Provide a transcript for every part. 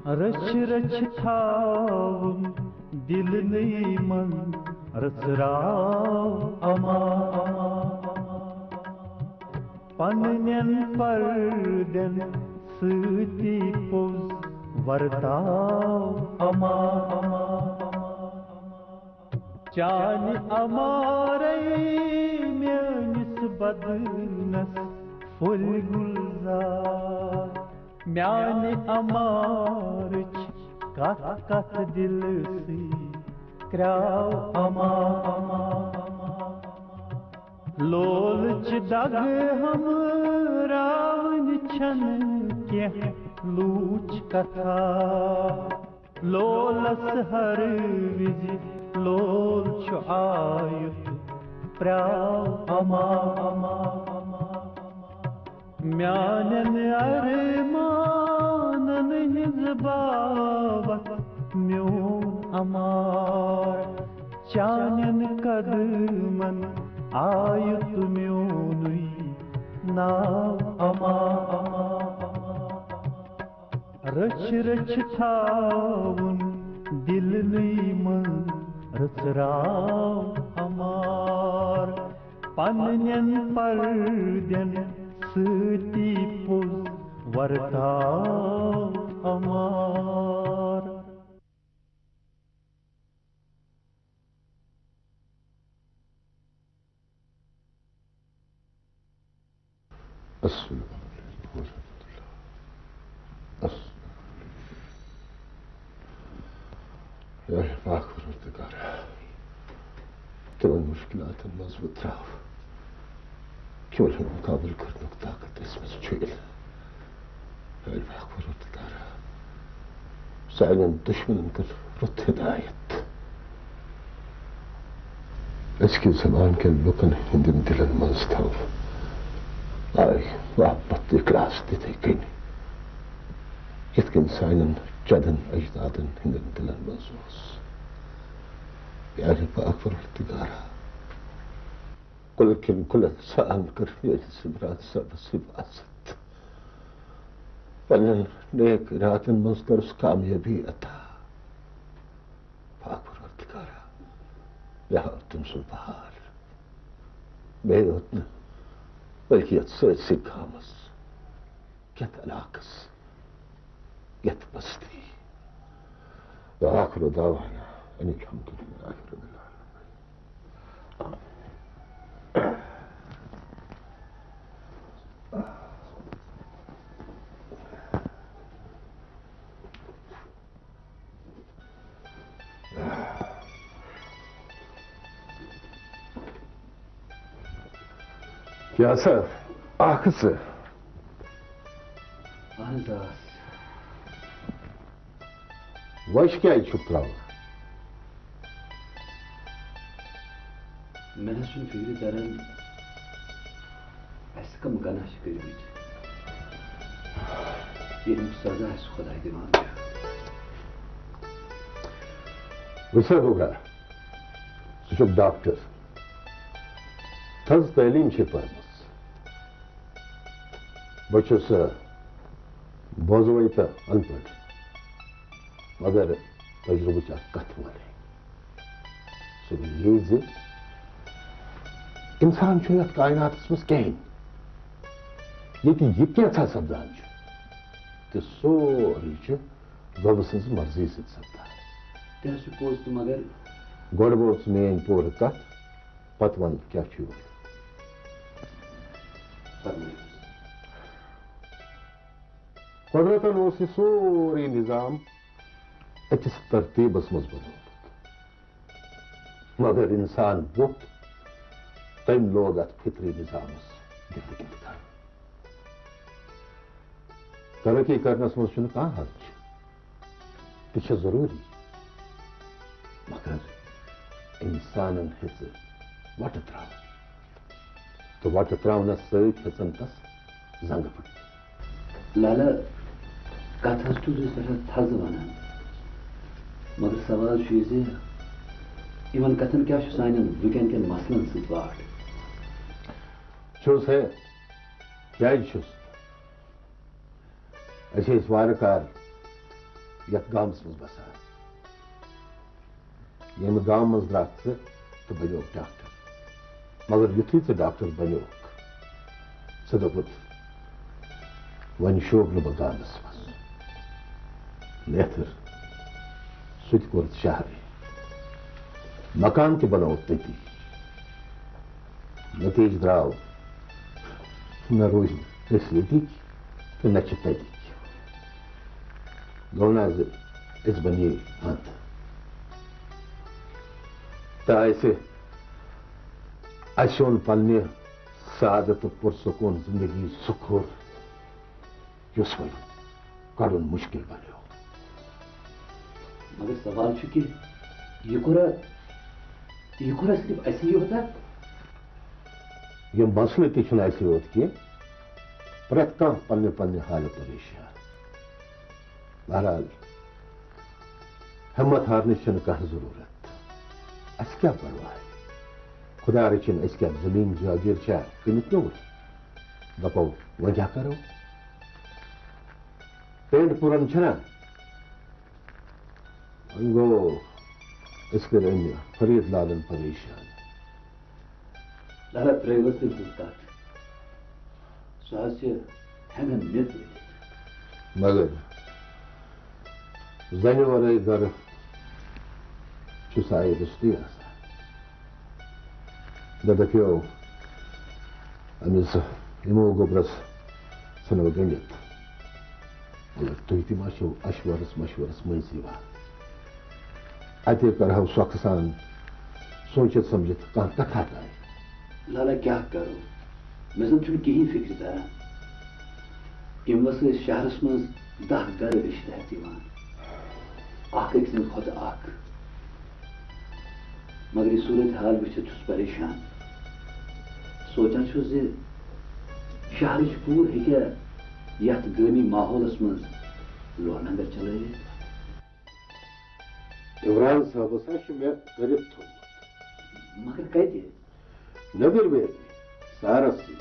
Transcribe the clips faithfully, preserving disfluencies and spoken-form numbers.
رچھ رچھ تھاوُن دِلنٕے منٛز رژراو اما۔ پننٮ۪ن پردٮ۪ن سۭتی پوٚز ورتاو اما۔ چانہِ امارے میٲنِس بدنس پھُلۍ گُلزار۔ میانہِ امارٕچ کتھ کتھ دِلسٕے کرٛاو اما۔ لولٕچ دگ ہمراوٕنۍ چھنہٕ کینٛہہ لوٗچ کتھا۔ لولس ہر وِزِ لول چھُ آیُت پرٛاو اما۔ میانٮ۪ن ارمانن ہٕنٛز باوتھ میون امار۔ چانٮ۪ن قدمن آیُت میونُے ناو اما۔ رچھ رچھ تھاوُن دِلنٕے منٛز رژراو امار۔ پننٮ۪ن پردٮ۪ن سۭتی پوٚز ورتاو امار۔ السلام علیکم ورحمۃ اللہ۔ السلام علیکم۔ اے پاک پروردگار، تِمن مشکلاتن منٛز مہٕ ترٛاو، یِمن ہُنٛد مقابلہٕ کرنُک طاقت اَسہِ منٛز چھُے نہٕ۔ اے پاک پروردگار، سانٮ۪ن دُشمنن کٔر رُت ہدایت۔ أزکہِ زمانہٕ کٮ۪ن لُکن ہٕنٛدٮ۪ن دِلن منٛز تھاو آے محبت، اخلاص تِتھے کٔنۍ، یِتھ کٔنۍ سانٮ۪ن جدن اجدادن ہٕنٛدٮ۪ن دِلن منٛز اوس۔ پیارِ پاک پروردگارا، کُلہٕ کٮ۪ن کُلٮ۪ن سان کٔر میٲنِس عمران صٲبس حفاظت۔ پننٮ۪ن نیک ارادن منٛز کٔرٕس کامیٲبی عطا۔ پاک پروردگارا، مےٚ ہاو تٔمۍ سُنٛد بہار۔ مےٚ یوت نہٕ، بلکہِ یتھ سٲرسٕے گامس، یتھ علاقس، یتھ بستی۔ وآخر دعوانا ان الحمد للہ رب العالمین۔ کیٛاہ سا؟ اکھ زٕ۔ اہن حظ، آ۔ وۄنۍ کیٛازِ چھُکھ ترٛاوان؟ مےٚ نہ حظ چھُنہٕ فِکرِ تران، اَسہِ کَم گۄناہ چھِ کٔرمٕتۍ، ییٚمیُک سزا اَسہِ خۄداے دِوان چھُ۔ وٕچھ سا گوٚبرا، ژٕ چھُکھ ڈاکٹر، تھٔز تعلیٖم چھے پٔرمٕژ۔ بہٕ چھُس، آ، بوزوٕے تہٕ اَن پَڑھ، مگر تجربٕچ اَکھ کَتھ وَنَے۔ سُہ گوٚو یہِ زِ اِنسان چھُنہٕ یَتھ کایناتَس منٛز کِہیٖنۍ۔ ییٚتہِ یہِ کینٛژھا سَپدان چھُ، تہِ سورُے چھُ رۄبہٕ سٕنٛزِ مرضی سۭتۍ سَپدان۔ تہِ حظ چھُ پوٚز تہٕ مگر گۄڈٕ بوز ژٕ میٛٲنۍ پوٗرٕ کَتھ، پَتہٕ وَن کیٛاہ چھُ یورٕ۔ فرمٲیِو حظ۔ قۄدرَتَن اوس یہِ سورُے نِظام أکِس ترتیٖبَس منٛز بَنومُت۔ مگر اِنسان ووٚتھ، تٔمۍ لوگ اَتھ فطری نِظامَس گِنٛدٕ گِنٛدٕ کَرُن۔ ترقی کرنس منٛز چھُنہٕ کانٛہہ حرج، تہِ چھِ ضروٗری، مگر اِنسانن ہیٚژٕ وۄٹہٕ ترٛاوٕنۍ، تہٕ وۄٹہٕ ترٛاونس سۭتۍ ہیٚژن تس زنٛگہٕ پھٕٹنہِ۔ لالا، کتھ حظ چھُو تُہۍ سٮ۪ٹھاہ تھزٕ ونان، مگر سوال چھُ یہِ زِ یِمن کتھن کیٛاہ چھُ سانٮ۪ن وٕنکٮ۪ن کٮ۪ن مسلن سۭتۍ واٹھ؟ چھُس ہے، کیٛازِ چھُس؟ أسۍ ٲسۍ وارٕ کارٕ یتھ گامس منٛز بسان۔ ییٚمہِ گامہٕ منٛز درٛاکھ ژٕ تہٕ بنیوکھ ڈاکٹر۔ مگر یُتھُے ژٕ ڈاکٹر بنیوکھ، ژٕ دوٚپُتھ، "وۄنۍ شوٗب نہٕ بہٕ گامس منٛز۔" نیتھر، سُہ تہِ کوٚر شہرٕے۔ مکان تہِ بنووُکھ تٔتی۔ نتیجہٕ درٛاو، نہ روٗدۍ أسۍ ییٚتِکۍ تہٕ نہ چھِ تَتِکۍ۔ گوٚو نہ زِ أسۍ بنے اَنٛد۔ تہٕ اَسہِ، اَسہِ اوٚن پننہِ سادٕ تہٕ پُرسکوٗن زندگی سُہ کھوٚر، یُس وۄنۍ کڑُن مشکل بنیو۔ مگر سوال چھُ کہِ یہِ کوٚرا، یہِ کوٚرا صرف اَسی یوت؟ یہِ مسلہٕ تہِ چھُنہٕ اَسہِ یوت کینٛہہ، پرٛٮ۪تھ کانٛہہ پننہِ پننہِ حالہٕ پریشان۔ بہرحال، ہمت ہارنٕچ چھنہٕ کانٛہہ ضروٗرت۔ اَسہِ کیٛاہ پرواے؟ خدا رٔچھِن، أسۍ کیٛاہ زٔمیٖن جاگیر چھا کٕنِتھ نیوٗمُت؟ دَپو، وۄنۍ کیٛاہ کرو؟ پینٹ پوٗرن چھنا؟ وۄنۍ گوٚو، أسۍ کٔرۍ أمۍ فرید لالن پریشان۔ لالا، ترٛٲیِو حظ تٔمۍ سٕنٛز کتھ۔ سُہ حظ چھِ ہٮ۪نٛگن میٚژ ؤلِتھ۔ مگر زنہِ ورٲے گرٕ چھُ سایہِ رِشتٕے آسان۔ مےٚ دَپیو أمِس یِمو گوٚبرس ژھٕنو گٔنٛڈِتھ۔ مگر تُہۍ تہِ ما چھِو اَشورس مشورس مٔنٛزۍ یِوان؟ اَتے کرہو سۄکھٕ سان سوٗنٛچِتھ سمجھِتھ کانٛہہ کتھا تانۍ۔ لالا، کیٛاہ کرو؟ مےٚ زن چھُنہٕ کِہیٖنۍ فِکرِ تران۔ یِم ٲسۍ أسۍ شہرس منٛز دَہ گرٕ رِشتہٕ ہٮ۪تھ یِوان، اکھ أکۍ سٕنٛدِ کھۄتہٕ اکھ۔ مگر یہِ صورت حال وٕچھِتھ چھُس پریشان۔ سونٛچان چھُس زِ شہرٕچ کوٗر ہیٚکیٛاہ یتھ گٲمی ماحولس منٛز لوہ لنگر چلٲوِتھ؟ عمران صٲبس ہا چھُ مےٚ کٔرِتھ تھوٚومُت۔ مگر کتہِ؟ نبیر بیگمہِ، سارس سۭتۍ۔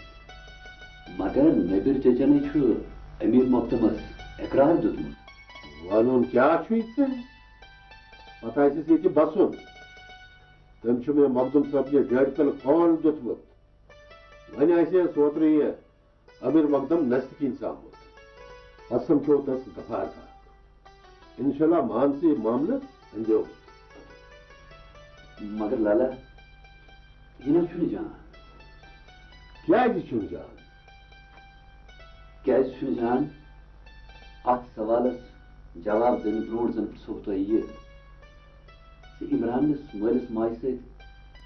مگر نبیر چچنٕے چھُ امیر مقدمس اقرار دیُتمُت۔ وَنُن کیٛاہ چھُے ژےٚ؟ پتہٕ آسٮ۪س ییٚتہِ بَسُن۔ تٔمۍ چھُ مےٚ مخدوٗم صٲبنہِ ڈیڈِ تَل کال دیُتمُت۔ وۄنۍ آسہِ ہے سوترٕ یہِ امیر مقدم نستہِ کِنۍ ژامُت۔ پتہٕ سمکھیو تس غفار کاک۔ انشاءاللہ مان ژٕ یہِ معاملہٕ أنٛدیو۔ مگر لالا، یہِ نہ چھُنہٕ جان۔ کیٛازِ چھُنہٕ جان؟ کیٛازِ چھُنہٕ جان؟ اتھ سوالس جواب دِنہٕ برونٛٹھ زن پرژھو تۄہہِ یہِ زِ عمرانس مٲلِس ماجہِ سۭتۍ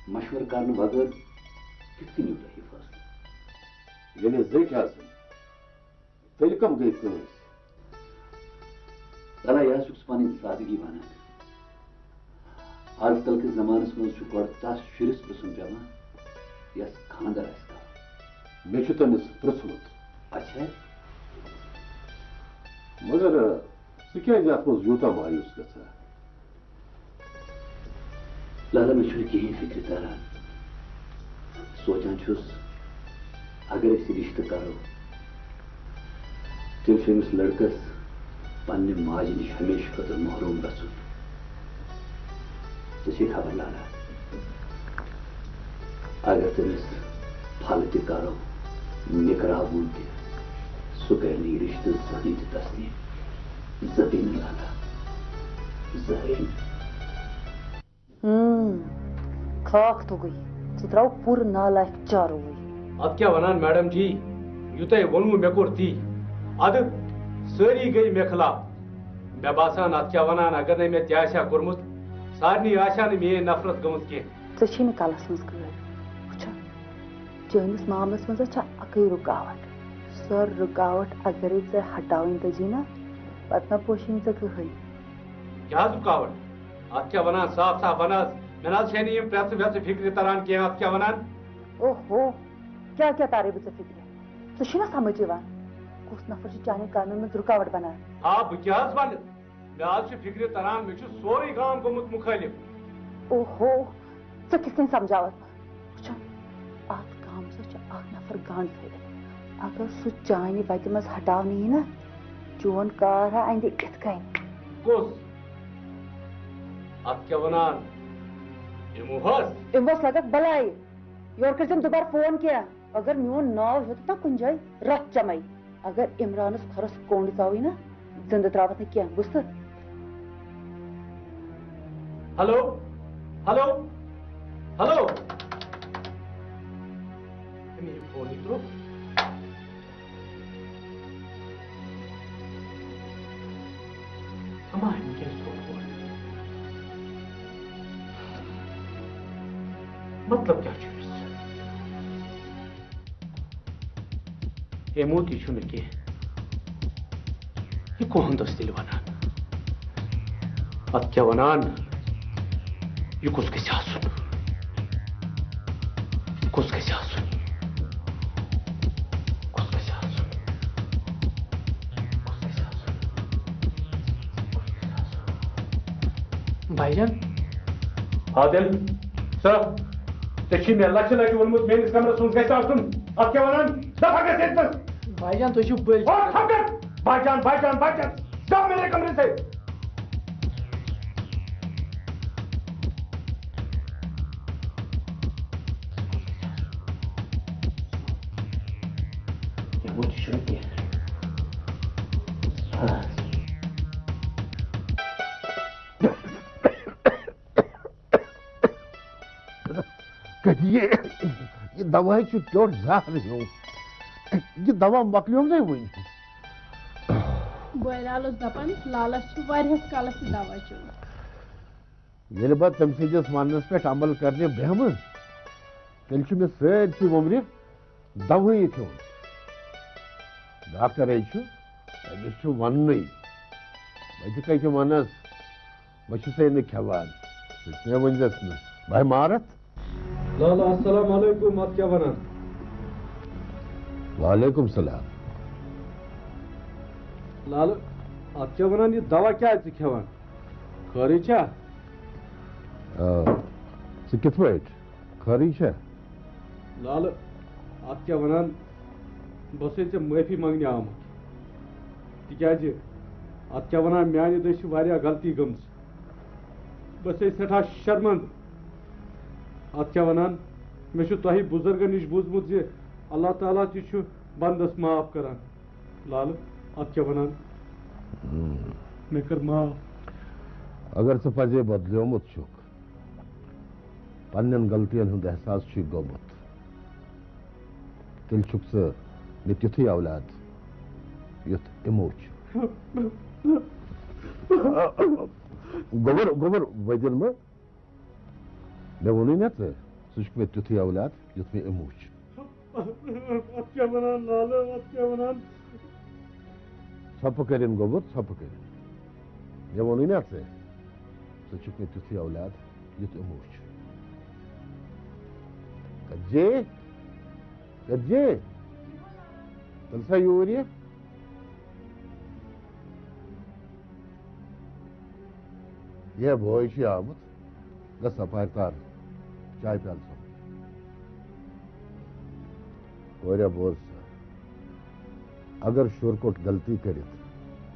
مشورٕ کرنہٕ بغٲر کِتھ کٔنۍ نیوٗ تۄہہِ یہِ فٲصلہٕ؟ ییٚلہِ زٔٹھۍ آسن، تیٚلہِ کم گٔے کٲنٛسہِ؟ لالا، یہِ حظ چھُکھ ژٕ پنٕنۍ سادگی ونان۔ آز کل کِس زمانس منٛز چھُ گۄڈٕ تس شُرِس پرژھُن پٮ۪وان، یس خانٛدر آسہِ کرُن۔ مےٚ چھُ تٔمِس پرژھمُت۔ اچھا۔ مگر، ژٕ کیٛازِ اتھ منٛز یوٗتاہ مایوس گژھان؟ لالا، مےٚ چھُنہٕ کِہیٖنۍ فِکرِ تران۔ سونٛچان چھُس، اگر أسۍ رِشتہٕ کرو، تیٚلہِ چھُ أمِس لڑکس پننہِ ماجہِ نِش ہمیشہٕ خٲطرٕ محروم گژھُن۔ ژےٚ چھے خبر لالا، اگر تٔمِس پھل تہِ کرو، نِکراوُن تہِ، سُہ کرِ نہٕ یہِ رِشتہٕ زٕہٕنۍ تہِ تسلیم۔ زٕہٕنۍ نہٕ لالا، زٕہٕنۍ۔ ہم، خاک توٚگُے، ژٕ درٛاو پوٗرٕ نالایق چاروٕے۔ اتھ کیٛاہ ونان میڈم جی؟ یہِ تۄہہِ ووٚنوُ مےٚ کوٚر تی۔ ادٕ سٲری گٔے مےٚ خلاف۔ مےٚ باسان اتھ کیٛاہ ونان، اگر نے مےٚ تہِ آسہِ ہا کوٚرمُت، سارنٕے آسہِ ہا نہٕ میٲنۍ نفرت گٔمٕژ کینٛہہ۔ ژےٚ چھے نہٕ کلس منٛز گٲڑۍ۔ وٕچھا، چٲنِس معاملس منٛز چھےٚ اکٕے رُکاوٹ۔ سۄ رُکاوٹ اگرے ژےٚ ہٹاوٕنۍ تٔجی نا، پتہٕ نہ پوشی نہٕ ژےٚ کٕہٕنۍ۔ کیٛاہ حظ رُکاوٹ؟ اتھ کیٛاہ ونان؟ صاف صاف ون حظ۔ مےٚ نہ حظ چھے نہٕ یِم پرٛٮ۪ژٕ وٮ۪ژٕ فِکرِ تران کینٛہہ۔ اتھ کیٛاہ ونان؟ اوہو، کیٛاہ کیٛاہ تارے بہٕ ژےٚ فِکرِ؟ ژےٚ چھُے نہ سمجھ یِوان، کُس نفر چھُ چانٮ۪ن کامٮ۪ن منٛز رُکاوٹ بنان؟ آ، بہٕ کیٛاہ حظ ونہٕ؟ مےٚ حظ چھُ فِکرِ تران، مےٚ چھُ سورُے گام گوٚمُت مُخٲلِف۔ اوہو، ژٕ کِتھ کٔنۍ سمجھاوتھ بہٕ؟ وٕچھو، اتھ گامس چھُ اکھ نفر گنڈ تھٲوِتھ۔ اگر سُہ چانہِ وتہِ منٛز ہٹاونہٕ یی نا، چون کار ہا اندِ یِتھ کٔنۍ۔ کُس؟ اتھ کیٛاہ ونان؟ یِمو حظ؟ أمۍ اوس لگکھ بلاے۔ یورٕ کٔرۍزٮ۪م دُبارٕ فون کینٛہہ۔ اگر میون ناو ہیوٚتُکھ نا کُنہِ جایہِ، رتھ چمے۔ اگر عمرانس کھۄرس کونڈ ژاوٕے نا، زندٕ تراوتھ نہٕ کینٛہہ، بوٗزتھٕ؟ Hello, hello, hello. أمۍ یہِ فون یہِ ترٛوو۔ اما، أمۍ کیٛازِ ترٛوو فون؟ مطلب کیٛاہ چھُ أمِس؟ ہے موتی چھُنہٕ کینٛہہ۔ یہِ کۄہَن دٔسۍ تیٚلہِ وَنان؟ اَتھ کیٛاہ وَنان؟ یہِ کُس گژھِ آسُن؟ یہِ کُس گژھِ آسُن؟ کُس گژھِ آسُن؟ کُس گژھِ آسُن؟ کُس گژھِ آسُن؟ بھائی جان۔ عادل، سا، ژےٚ چھی مےٚ لَچھِ لَٹہِ ووٚنمُت، میٲنِس کمرس منٛز گژھِ آسُن۔ اَتھ کیٛاہ وَنان؟ دفع گژھ ییٚتہِ نَس۔ بھائی جان، تُہۍ چھِو بٔلۍ۔ اور خبر، بھائی جان، بھائی جان، بھائی جان، جاؤ میرے کمرے سے۔ یہِ چھُنہٕ کینٛہہ۔ کٔتہِ یہِ، یہِ دواہے چھُ ٹیوٚٹھ زہر ہیوٗ۔ یہِ دوا مۄکلیوم نَے وُنہِ۔ بہرحال اوس دَپان، لالس چھُ واریاہس کالس یہِ دوا چیوٚمُت۔ ییٚلہِ بہٕ تٔمۍ سٕنٛدِس وننس پٮ۪ٹھ عمل کرنہِ بیہمہٕ، تیٚلہِ چھُ مےٚ سٲرسٕے وُمرِ دوہٕے کھیوٚن۔ ڈاکٹرے چھُ، أمِس چھُ وننُے۔ بہٕ تہِ کتہِ ونس؟ بہٕ چھُسے نہٕ کھٮ۪وان۔ ژٕ تہِ مےٚ ؤنۍزٮ۪س نہٕ۔ بہٕ ہے مارتھ۔ لالا، السلام علیکم، اتھ کیٛاہ ونان؟ وعلیکم السلام۔ لالہٕ، اتھ کیٛاہ ونان، یہِ دوا کیٛازِ ژٕ کھٮ۪وان؟ خٲرٕے چھا؟ آ، ژٕ کِتھ پٲٹھۍ؟ خٲرٕے چھا؟ لالہٕ، اتھ کیٛاہ ونان؟ بہٕ چھُسے ژےٚ معٲفی منٛگنہِ آمُت۔ تِکیٛازِ اتھ کیٛاہ ونان، میانہِ دٔسۍ چھِ واریاہ غلطی گٔمٕژ۔ بہٕ چھُسے سٮ۪ٹھاہ شرمندٕ۔ اتھ کیٛاہ ونان، مےٚ چھُ تۄہہِ بُزرگن نِش بوٗزمُت زِ اللہ تعالیٰ تہِ چھُ بندس معاف کران۔ لالہٕ، اتھ کیٛاہ ونان؟ ہم۔ مےٚ کٔر معاف۔ اگر ژٕ پزے بدلیومُت چھُکھ، پننٮ۪ن غلطین ہُنٛد احساس چھُے گوٚمُت، تیٚلہِ چھُکھ ژٕ مےٚ تیُتھُے اولاد، یُتھ یِمو چھُ۔ گوٚبُر، گوٚبُر، وۄنۍ دِن مہٕ۔ مےٚ ووٚنُے نا ژےٚ، ژٕ چھُکھ مےٚ تیُتھُے اولاد، یُتھ مےٚ یِمو چھُ۔ اتھ کیٛاہ ونان لالہٕ، اتھ کیٛاہ ونان؟ ژھۄپہٕ کٔرِن گوٚبُر، ژھۄپہٕ کٔرِن۔ مےٚ ووٚنُے نا ژےٚ، ژٕ چھُکھ مےٚ تیُتھُے اولاد، یُتھ یِمو چھُ۔ کٔتجے، کٔتجے، تیٚلہِ سا یوٗرۍ یہِ۔ یہِ بوے چھُ آمُت۔ گژھ سا پارِ تار، چاے پیالہٕ سا۔ کوریا، بوز سا، اگر شُر کوٚٹ غلطی کٔرِتھ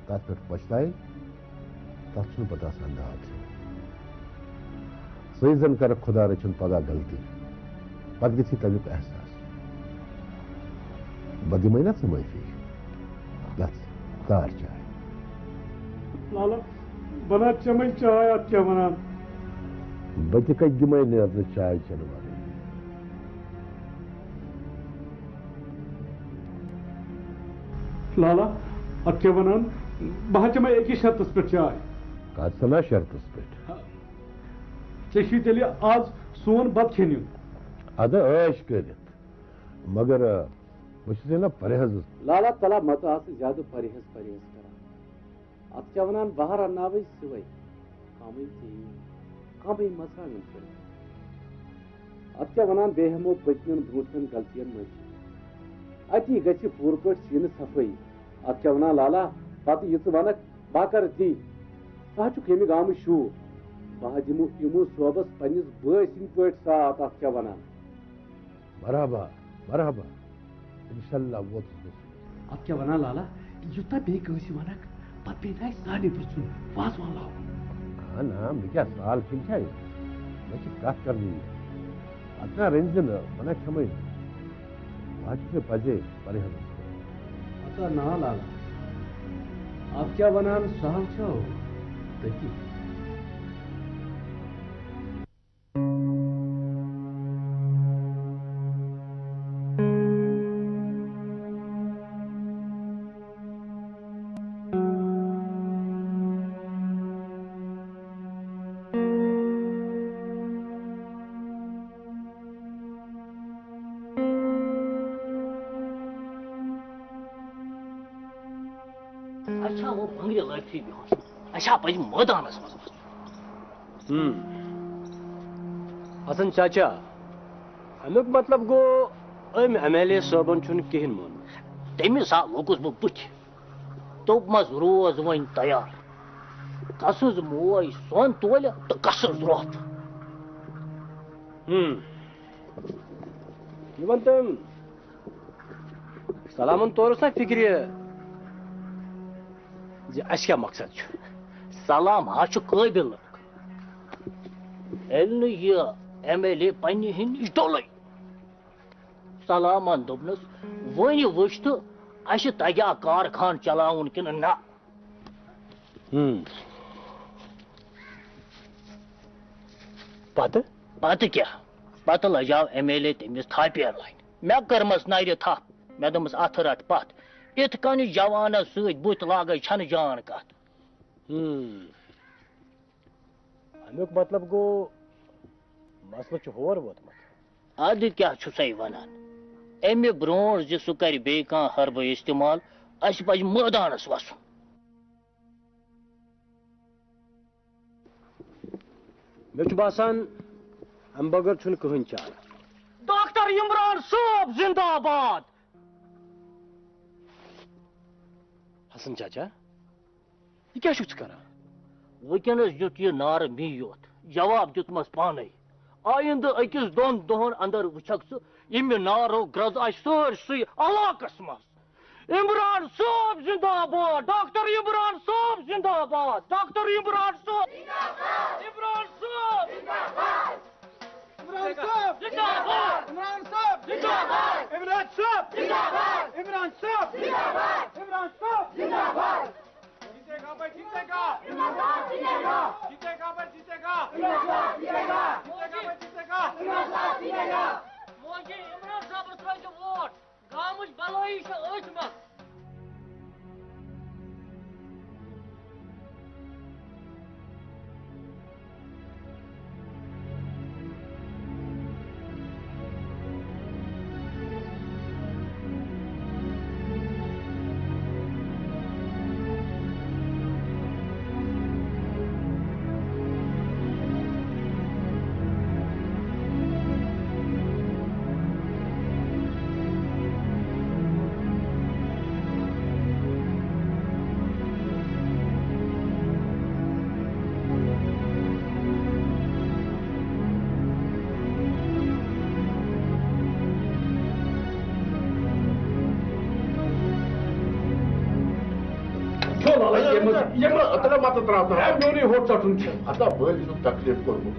تتھ پٮ۪ٹھ پچھتایہِ، تتھ چھُنہٕ پتہٕ آسان داد ہیوٚن۔ ژٕے زن کرکھ خۄدا رٔچھِن پگاہ غلطی، پتہٕ گژھی تمیُک احساس۔ بہٕ دِمے نا ژےٚ معٲفی۔ گژھ، کار چاے۔ لالا، بہٕ نہ چمے چاے، اتھ کیٛاہ ونان؟ بہٕ تہِ کتہِ دِمے نیرنہٕ چاے چٮ۪نہٕ ورٲے؟ لالا، اتھ کیٛاہ ونان؟ بہٕ ہا چمے أکِس شرطس پٮ۪ٹھ چاے۔ کتھ سنا شرطس پٮ۪ٹھ؟ ژےٚ چھُے تیٚلہِ آز سون بتہٕ کھیٚنہِ یُن۔ ادٕ عٲش کٔرِتھ، مگر، آ، بہٕ چھُسے نہ پرہیزس۔ لالا، تلا مہ ژٕ آسہٕ زیادٕ پرہیز پرہیز کران۔ اتھ کیٛاہ ونان، بہٕ ہا رنناوے سِوے۔ کمٕے تیٖل، کمٕے مرژٕوانٛگن پھوٚل۔ اتھ کیٛاہ ونان، بیٚیہِ ہٮ۪مو پٔتمٮ۪ن برونٹھمٮ۪ن غلطین معٲفی۔ اتی گژھِ پوٗرٕ پٲٹھۍ سیٖنہٕ صفٲیی۔ اتھ کیٛاہ ونان لالا، پتہٕ یہِ ژٕ ونکھ، بہٕ ہا کرٕ تی۔ ژٕ ہا چھُکھ ییٚمہِ گامٕچ شوٗب۔ بہٕ ہا دِمہٕ یِمو صٲبس پننِس بٲے سٕنٛدۍ پٲٹھۍ ساتھ۔ اتھ کیٛاہ ونان؟ مرحبا، مرحبا۔ انشاءاللہ ووتُس بہٕ۔ اتھ کیٛاہ ونان لالا؟ یوٗتاہ بیٚیہِ کٲنٛسہِ ونکھ، پتہٕ پیٚیہِ نہٕ اَسہِ سارنٕے پرٛژھُن، وازوان لاگُن۔ آ، نہ، مےٚ کیٛاہ سال کھیٚنۍ چھا یہِ؟ مےٚ چھِ کَتھ کَرنی یہِ۔ پَتہٕ نا رٔنۍ زِ نہٕ، بہٕ نا کھٮ۪مَے نہٕ۔ بہٕ ہا چھُس مےٚ پَزے پرہیزَس۔ ہتا نا لالا، اَتھ کیٛاہ وَنان، سہل چھا ہو تٔتی؟ اچھا، وہ بنگلہِ لٲگتھٕے بِہُن۔ اچھا، پزِ مٲدانس منٛز وَسُن۔ ہم۔ حسن چاچا، امیُک مطلب گوٚو، أمۍ ایم ایل اے صٲبن چھُنہٕ کِہیٖنۍ مونمُت۔ تٔمِس ہا لوٚگُس بہٕ بٕتھِ۔ دوٚپمَس، روز وۄنۍ تیار۔ کسٕز موج سۄن تولہِ تہٕ کسٕز رۄپھ۔ ہم۔ یہِ وَن تہٕ، سلامن تورُس نا فِکرِ زِ اَسہِ کیٛاہ مقصد چھُ۔ سلام ہا چھُ قٲبِل لٔڑکہٕ۔ ییٚلہِ نہٕ یہِ ایم ایل اے پننہِ ہِنٛدِ نِش ڈوٚلٕے۔ سلامن دوٚپنَس، وۄنۍ وٕچھ تہٕ اَسہِ تَگیٛا کارخان چلاوُن کِنہٕ نہ؟ ہم۔ پتہٕ؟ پتہٕ کیٛاہ؟ پتہٕ لجاو ایم ایل اے تٔمِس تھاپیر لنہِ۔ مےٚ کٔرمَس نرِ تھپھ۔ مےٚ دوٚپمَس، اَتھٕ رَٹ پتھ۔ اِتھ کٔنۍ جوانس سۭتۍ بُتھ لاگے چھَنہٕ جان کتھ۔ ہم۔ امیُک مطلب گوٚو، مسلہٕ چھُ ہور ووتمُت۔ ادٕ کیٛاہ چھُسے ونان؟ امہِ برونٛٹھ زِ سُہ کرِ بیٚیہِ کانٛہہ حربہٕ استعمال، اسہِ پزِ مٲدانس وسُن۔ مےٚ چھُ باسان، امہِ بغٲر چھُنہٕ کٕہٕنۍ چارہ۔ ڈاکٹر عمران صٲب زندہ باد۔ حسن چاچا، یہِ کیٛاہ چھُکھ ژٕ کران؟ وٕنکیٚنس دیُت یہِ نعرٕ مے یوت، جواب دیُتمس پانے۔ آیندٕ أکِس دۄن دۄہن اندر وٕچھکھ ژٕ، ییٚمہِ نعرو گرٛز آسہِ سٲرسٕے علاقس منٛز۔ عمران صٲب زندہ باد، ڈاکٹر عمران صٲب زندہ باد، ڈاکٹر عمران صٲب۔ عمران صٲب۔ عمران صٲب۔ زندہ باد۔ عمران صٲب۔ زندہ باد۔ عمران صٲب۔ زندہ باد۔ عمران صٲب۔ زندہ باد۔ عمران صٲب۔ زندہ باد۔ جیتے گا بھائی، جیتے گا۔ عمران صٲب جیتے گا۔ جیتے گا بھائی، جیتے گا۔ عمران صٲب جیتے گا۔ جیتے گا بھائی، جیتے گا۔ عمران صٲب جیتے گا۔ موجی عمران صٲبس ترٲیزِ ووٹ۔ گامٕچ بلٲیی چھِ أتھۍ منٛز۔ کھیو لالا، یہِ مہ، یہِ مہ، تَلہ مَتہٕ ترٛاو، ترٛاو۔ ہے، میونُے ہوٚٹ ژَٹُن چھُ۔ ہتا بٔلۍ چھُ تکلیف کوٚرمُت۔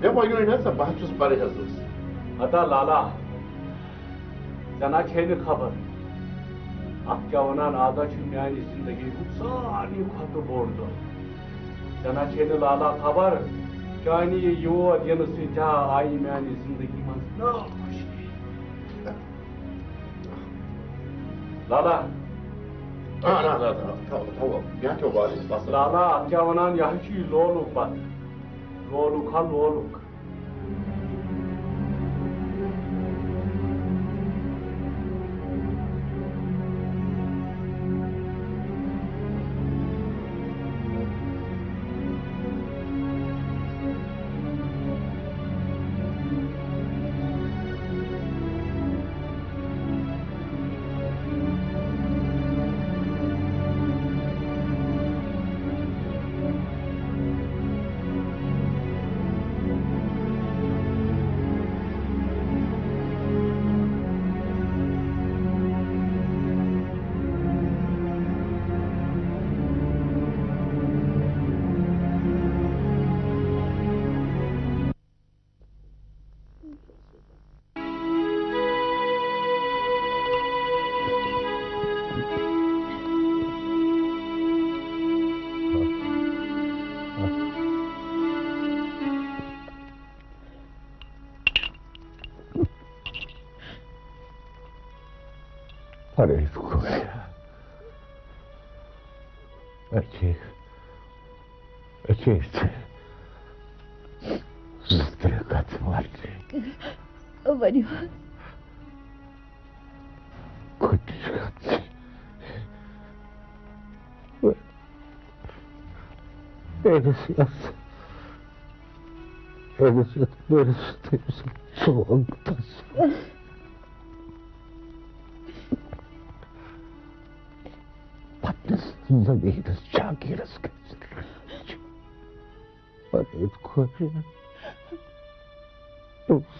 مےٚ وَنیو نہ ژےٚ، بہٕ ہا چھُس پرہیزس۔ ہتا لالا، ژےٚ نہ چھے نہٕ خبر۔ اَتھ کیٛاہ وَنان، آز ہا چھُ میانہِ زندگی ہُنٛد ساروی کھۄتہٕ بوٚڑ دۄہ۔ ژےٚ نہ چھے نہٕ لالا خبر، چانہِ یہِ یور یِنہٕ سۭتۍ ہا آیہِ میانہِ زندگی منٛز نٔو خوشی۔ لالا۔ آ، نہ، نہ، نہ، تھاو، تھاو، مےٚ ہا کھیوٚو واریاہ پسنٛد۔ لالا، اَتھ کیٛاہ وَنان، یہِ ہا چھُ یہِ لولُک پَتہٕ۔ لولُک ہا لولُک۔ أتھۍ کورِ۔ أتھۍ، أتھۍ زٕ ترٛےٚ کتھٕ وَننہِ۔ ؤنِو۔ گۄڈٕنِچ کتھ چھِ، أمِس یَتھ، أمِس یَتھ مٲلِس تٔمۍ سٕنٛدِ وقتس پننِس زٔمیٖنَس جاگیٖرَس کٔرِتھ۔ پَنٕنۍ خۄش۔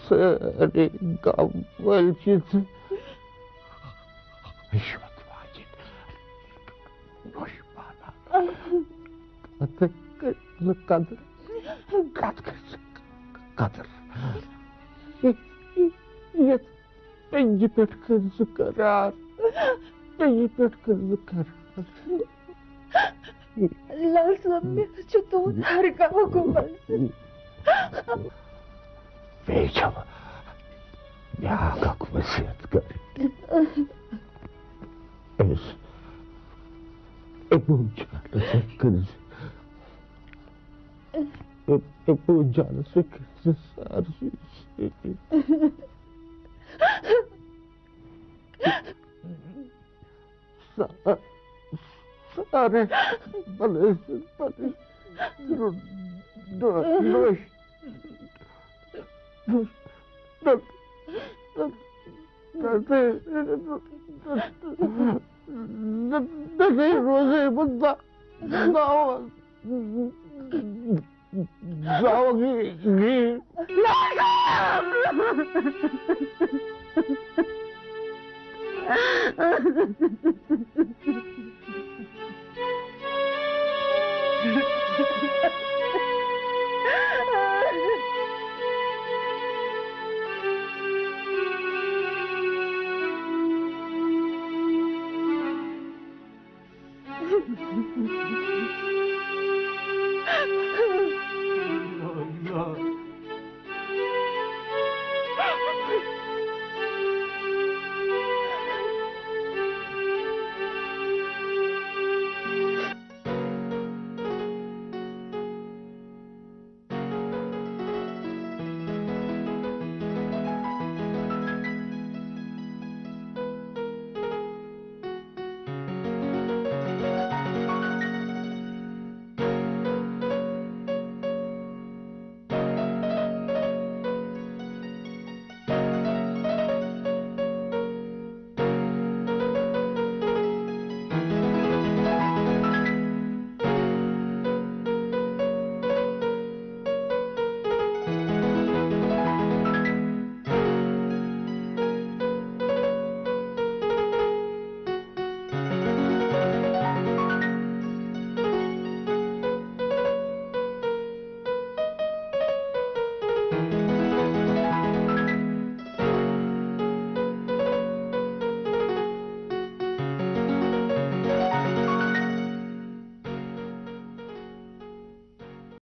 سٲری گام وٲلۍ چھِ ژٕ رِشوت واجِنۍ۔ نوٚش پانہ۔ اَتھ کٔرۍ زٕ قدر۔ اَتھ کٔرۍ زٕ قدر۔ یَتھ، یَتھ پنجہِ پٮ۪ٹھ کٔرۍ زٕ قرار۔ پنجہِ پٮ۪ٹھ کٔرۍ زٕ قرار۔ لال صٲب، مےٚ حظ چھُ تُہُنٛد ہر کانٛہہ حُکُم باسان۔ بیٚیہِ چھَم بیٛاکھ اکھ وصیت کَرٕنۍ۔ أمِس ابوٗ جانَس سۭتۍ کٔرۍ زِ، ابوٗ جانَس سۭتۍ کٔرۍ زِ سارسٕے سۭتۍ۔ سا-، سارے پَنٕنۍ، پَنٕنۍ نوٚش، نوٚش، نوٚش، نوٚش، نوٚش، نوٚش روزے بہٕ دا-، دعوت۔ دعوت گی-، گی۔